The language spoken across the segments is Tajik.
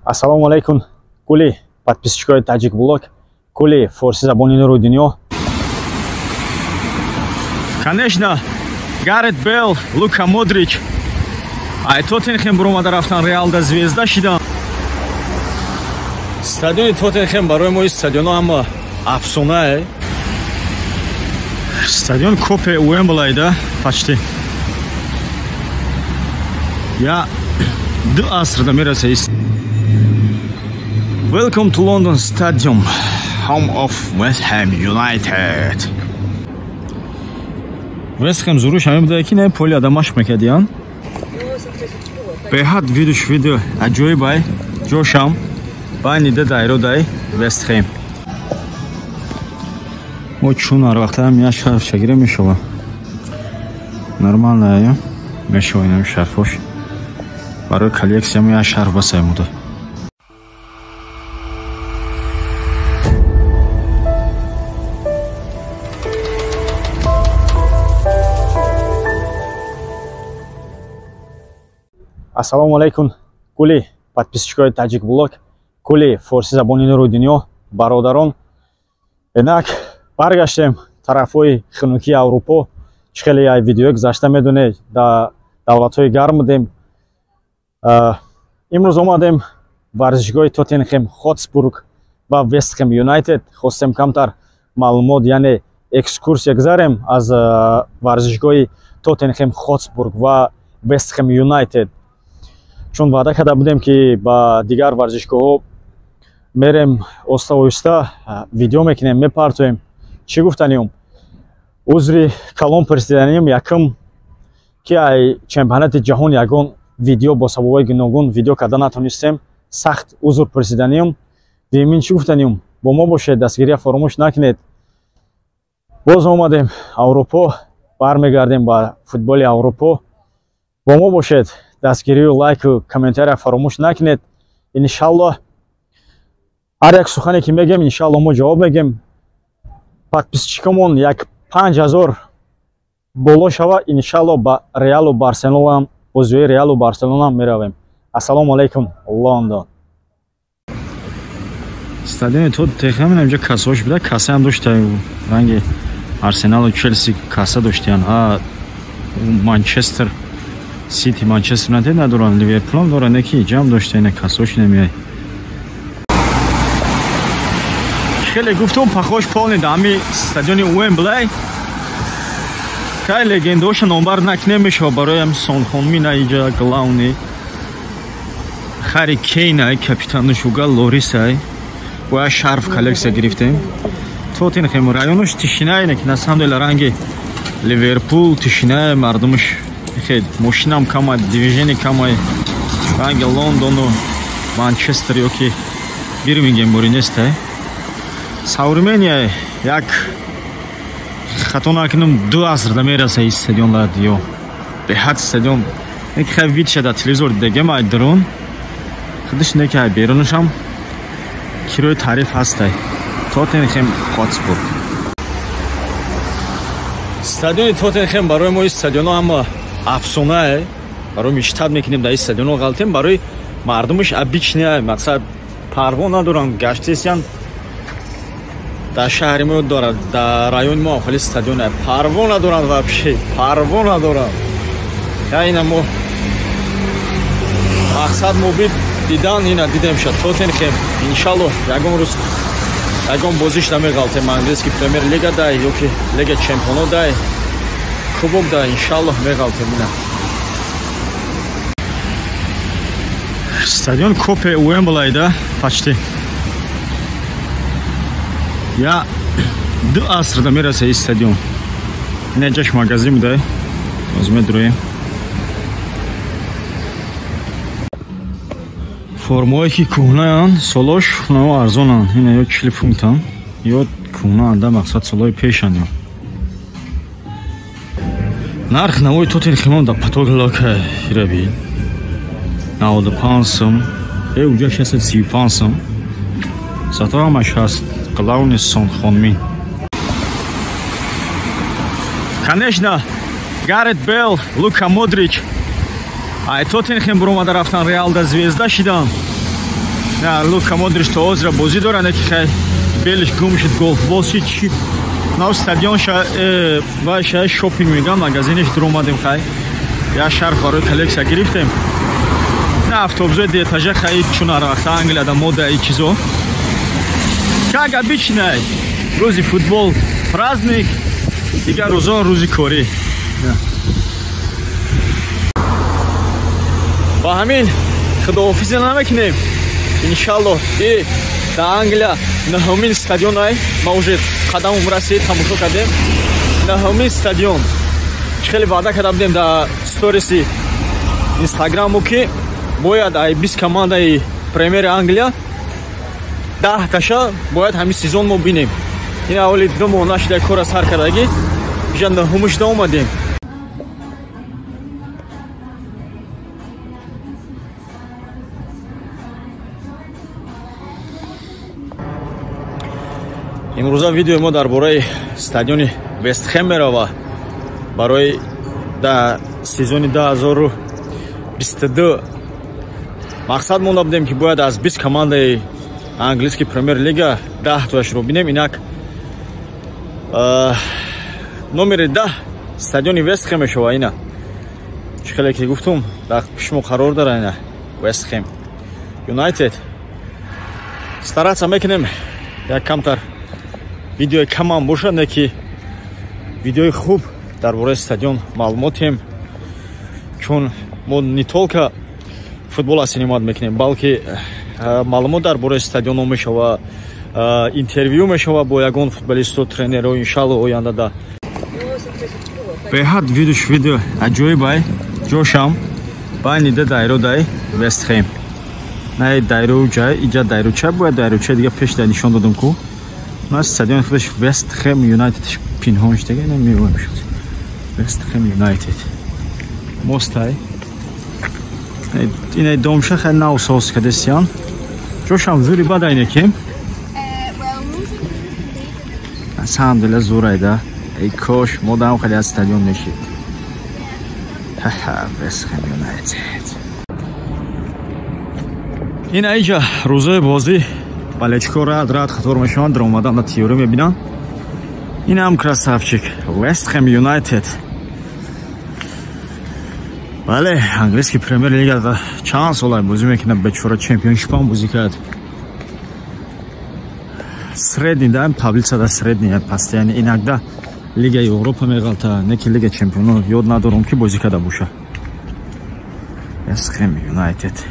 Ассалому алайкум, кулли подписчикои Таҷик Блог, кулли форсизабони нури дунё. Конечно, Гарет Бейл, Лука Модрич ай Тоттенхем буромада рафтан, Реалда звезда шидан. Стадиони Тоттенхем барои мо стадионо ҳама афсонае. Стадион копе Уэмблей да почти. Я ду аср да мераса. Welcome to London Stadium, home of West Ham United. West Ham зуруш ҳамин буда ки не поли адам машқ мекардиян. Беҳад видуш видео аҷоиб ай ҷошам байни ду дайро дай West Ham. Мо чун ҳар вақтаам як шарф шагира мешава. Нормально ая мешава инам шарфош. Барои коллексиямо як шарф басай муда. Ассалому алайкум, кулли подписчикои Таҷик Блог, кулли форсизабони нури дунё, бародарон. Инак баргаштем тарафҳои хунукии Аврупо. Чӣ хеле як видеои гузашта медонед, дар давлатҳои гарм будем. Имрӯз омадем варзишгоҳи Тоттенхем Хотспург ва Вест Хэм Юнайтед. Хостем камтар маълумот, яъне экскурсия гузарем аз варзишгоҳи Тоттенхем Хотспург ва Вест Хэм Юнайтед. Чун ваъда карда будем ки ба дигар варзишгоҳҳо мерем, оста оҳиста видео мекунем, мепартоем. Чӣ гуфтанием? Узри калон пурсиданием якум ки ай чемпионати ҷаҳон ягон видео бо сабабҳои гуногун видео карда натонистем, сахт узр пурсиданием. Дуюмин чӣ гуфтанием? Бо мо бошед, дастгирия фаромӯш накунед. Боз омадем Аврупо, бармегардем ба футболи Аврупо. Бо мо бошед, дастгирию лайку комментария фаромӯш накунед. Иншаллоҳ ҳар як сухане ки мегем, иншаллоҳ мо ҷавоб мегем. Подписчикамон як 5000 боло шава, иншаллоҳ ба Реалу Барселона, бозиҳои Реалу Барселона меравем. Ассалому алайкум, Лондон. Стадиони Тоттенхем инҷа кассаҳош буда, кассаам дошта, ранги Арсеналу Челси касса доштиян. Манчестер Сити, Манчестер Юнайтед надоранд, Ливерпулам доранд, неки ҷамъ дошта, ина кассаҳош намеяй. Хеле гуфтум, пахош полни да ҳами стадиони Уэмблей. Кай легендаҳоша номбар накунем мешава барои ҳами Сонхонмина иҷа главни. Хари Кейн ай капитанаш уга Лорис ай. Бояд шарф коллексия гирифтем. Тоттенхем районаш тишина ина ки на самом деле ранги Ливерпул тишина мардумаш хел мошинам камай, движение камай. Ранги Лондону Манчестер ёки Бирмингем бори нестай. Современная як хато накунам ду аср да мераса ин стадион лад ё беҳад стадион. Неки хай вид шада телевизор дидагем ай дрон. Худаш неки ай берунашам кирои таъриф ҳастай. Тоттенхем Хотспург. Стадиони Тоттенхем барои мо стадионо ҳама афсонае. Барои мечтат мекунем дар ин стадионо ғалтем, барои мардумаш обычный мақсад парво надоранд, гаштесиян. Дар шаҳри мо дорад, дар райони мо хеле стадион парво надоранд, вообще парво надоранд. Я ина мо мақсад мо бид дидан ина дидем шад Тоттенхем. Иншаллоҳ ягон рӯз ягон бозиш намеғалтем, английский премьер лига дай ёки лига чемпионо дай, кубок дай, иншаллоҳ меғалтем ина. Стадион копе Уэмблей да почти. Я ду аср да мераса ин стадион. Ина ҷаш магазин буда, боз медроем. Формаҳое ки кӯҳнаанд, солош нао арзонанд. Ина ё 40 фунтанд, ё кӯҳнаанд, да мақсад солҳои пешанд. Ё нарх навои Тоттенхемам да патоглока ираби 95 сум, уҷа 635 сум. Зато ҳамаш ҳаст. Главный Сон Хонмин. Конечно, Гарет Бейл, Лука Модрич ай Тоттенхем буромада рафтан, Реалда звезда шидан. На Лука Модрич то озра бозӣ доранд, ки хай белиш гум шуд, голфбоз шид, чи нав стадион ша вай ша шопинг мегам, магазинеш дуромадем, хай як шарф барои коллексия гирифтем. На автобусои дуэтажа хай чун ҳар вақта Англияда мода и чизо. Как обычно, рӯзи футбол праздник, дигар рӯзо рӯзи корӣ. Ба ҳамин худоҳофизӣ намекунем. Иншаллоҳ, и дар Англия наҳумин стадион ай, ма уже қадамум расид, тамошо кардем. Наҳумин стадион. Хеле ваъда карда будем дар сториси Инстаграму, ки бояд ай 20 командаи премьери Англия 10 таша бояд ҳамин сезон мо бинем. Ин аввали 2 моҳ нашида кора сар кардагӣ, иҷа наҳумушда омадем. Имрӯза видеои мо дар бораи стадиони Вестхэм мерава. Барои дар сезони 2022 мақсад монда будем, ки бояд аз 20 командаи английский премьер-лига 10 тояшро бинем. Инак номери 10 стадиони Вестхэм мешава. Ина чӣ хеле ки гуфтум, дар пишмо қарор дара ина Вестхэм Юнайтед. Стараться мекунем як камтар видеои камам бошад, не ки видеои хуб дар бораи стадион маълумотем, чун мо не только футбол синимат мекунем, балки маълумот дар бораи стадионо мешава, интервю мешава бо ягон футболисту, тренеро, иншалло оянда да. Беҳад видуш видео аҷоиб ай, ҷошам байни ду дайро дай Вестхэм. На дайро ҷай, иҷа дайроча бояд дайроча дига пеш дай нишон додам ку. На стадион худаш Вестхэм Юнайтед пинҳон шуда, ина меоем шуд. Вестхэм Юнайтед. Мостай. Ина домша хай нав соз кадесян. Ҷошам зури бад айне кем? Самом деле зурайда. Эй кош модам хеле аз стадион мешид. Ха-ха, Вестхэм Юнайтед. Ин айҷа рӯзои бозӣ балечко рад хатор мешаванд, даромадан дар тиёрӣ мебинанд. Ин ҳам красавчик Вестхэм Юнайтед. Бале, английский премьер-лига чанд сол бозӣ мекунад, бечора чемпионшипам бозӣ кард. Средний да, таблица да средний постоянно иногда Лига Европа меғалта, не ки Лига чемпионов ёд надорам ки бозӣ карда боша. Вестхэм Юнайтед.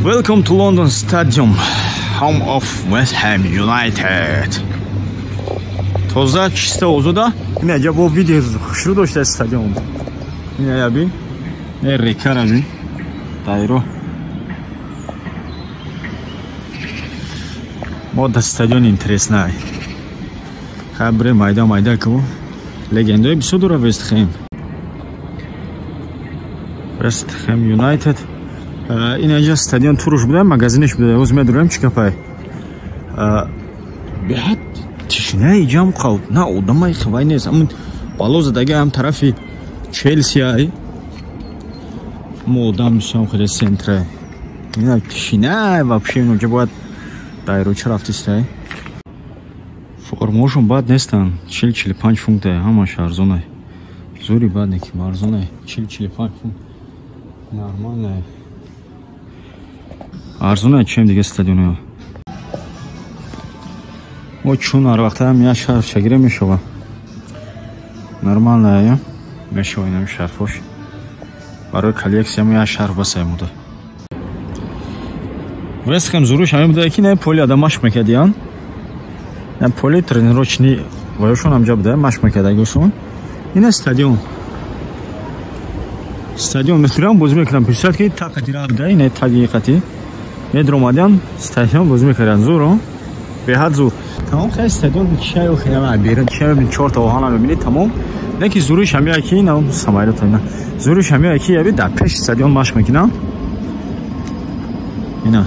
Welcome to London Stadium, home of West Ham United. Тоза чисто озода. Ин аҷаб бо видео хушрӯ дошта стадион. Ин аяби, ин рекараби, дайро. Мо да стадион интересна. Хабре майда майда ку. Легендои бисёр дора Вестхэм. Вестхэм Юнайтед. Ин аҷа стадион туруш буда, магазинеш буда. Оз медурем чӣ капай. Беҳад тишинаи ҷам қавд. На одамай хивай нест. Ҳамун бало задаги ҳам тарафи Челси ай. Мо одам бисёр хеле центра. Ина тишина вообще инҷа бояд дайроча рафтистай. Формошон бад нестанд. 40-45 фунт ҳамаш арзонай. Зури бад не ки арзонай. 40-45 фунт. Нормально. Арзонай чем дига стадионо. Мо чун ҳар вақта ҳам як шарф чагира мешава. Нормально я. Мешава инам шарфош. Барои коллексия мо як шарф басай муда. Вестхэм зуруш ҳамин буда ки не поли адам машқ мекардиян. Не поли тренировочный ваёшон ҳамҷа буда машқ мекардагиошон. Ина стадион. Стадион метурам бозӣ мекардам. Пешсад ки тақати ра буда, ина таги қати. Медромадян стадион бозӣ мекарданд. Зур, беҳад зур. Тамом хай стадион чаю хеле берун чаю бин чорта оҳана мебинед тамом. Не ки зуриш ҳамия ки ина самолёт ина. Зуриш ҳамия ки яби дар пеши стадион машқ мекунанд. Ина.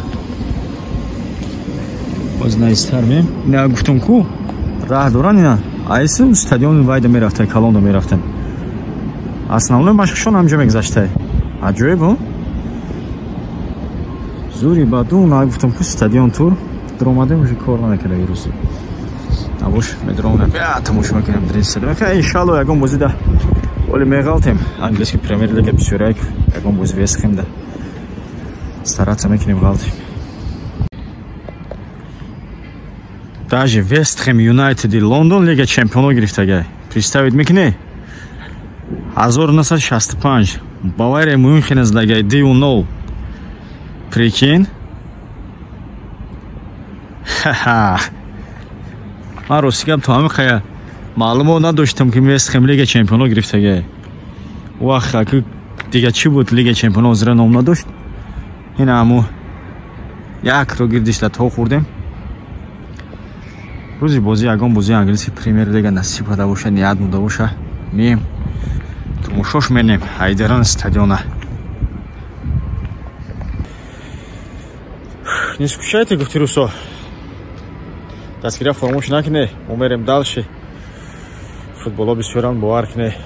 Боз наистар мем. Ина гуфтум ку раҳ доран ина. Айсим стадион вайда мерафта, калонда мерафтем. Основной машқшон ҳамҷо мегузашта. Аҷоиб, ҳо? Зури баъду на гуфтам ку стадион тур даромадем, уже кор намекарда вируси. Набош медаромадем, я тамошо мекунем дар стадион. Иншалло ягон бозӣ да оли меғалтем. Английский Премьер Лига бисёрак ягон бозӣ весхем да стараться мекунем ғалтем. Даже Вест Хэм Юнайтеди Лондон Лига Чемпионо гирифтагай. Представить мекунӣ? 1965 Бавария Мюнхен задагай 2-0. Прикинь? Ха-ха. Ман рости гап то ҳамин хая маълумот надоштам, ки Вест Хэм Лига Чемпионо гирифтагай. Вақт дига чӣ буд Лига Чемпионо зира ном надошт. Ин ҳаму якро гирдишта то хӯрдем. Рӯзи бозӣ ягон бозии англиси Премьер Лига насиб карда боша, ният буда боша, мием тамошош менем ҳайдаран стадиона. Не скучайте, гуфти русо. Дастгирия фаромӯш накунед, мо мерем дальше. Футболо бисёран бовар кунед.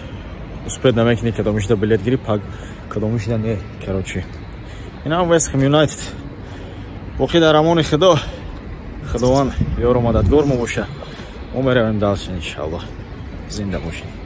Успед намекунед, кадомишда билет гири, паг кадомишда не, короче. Инам Вест Хэм Юнайтед. Боқӣ дар амони Худо. Худованд ёру мададгор мо боша. Мо меравем дальше иншаллоҳ. Зинда бошед.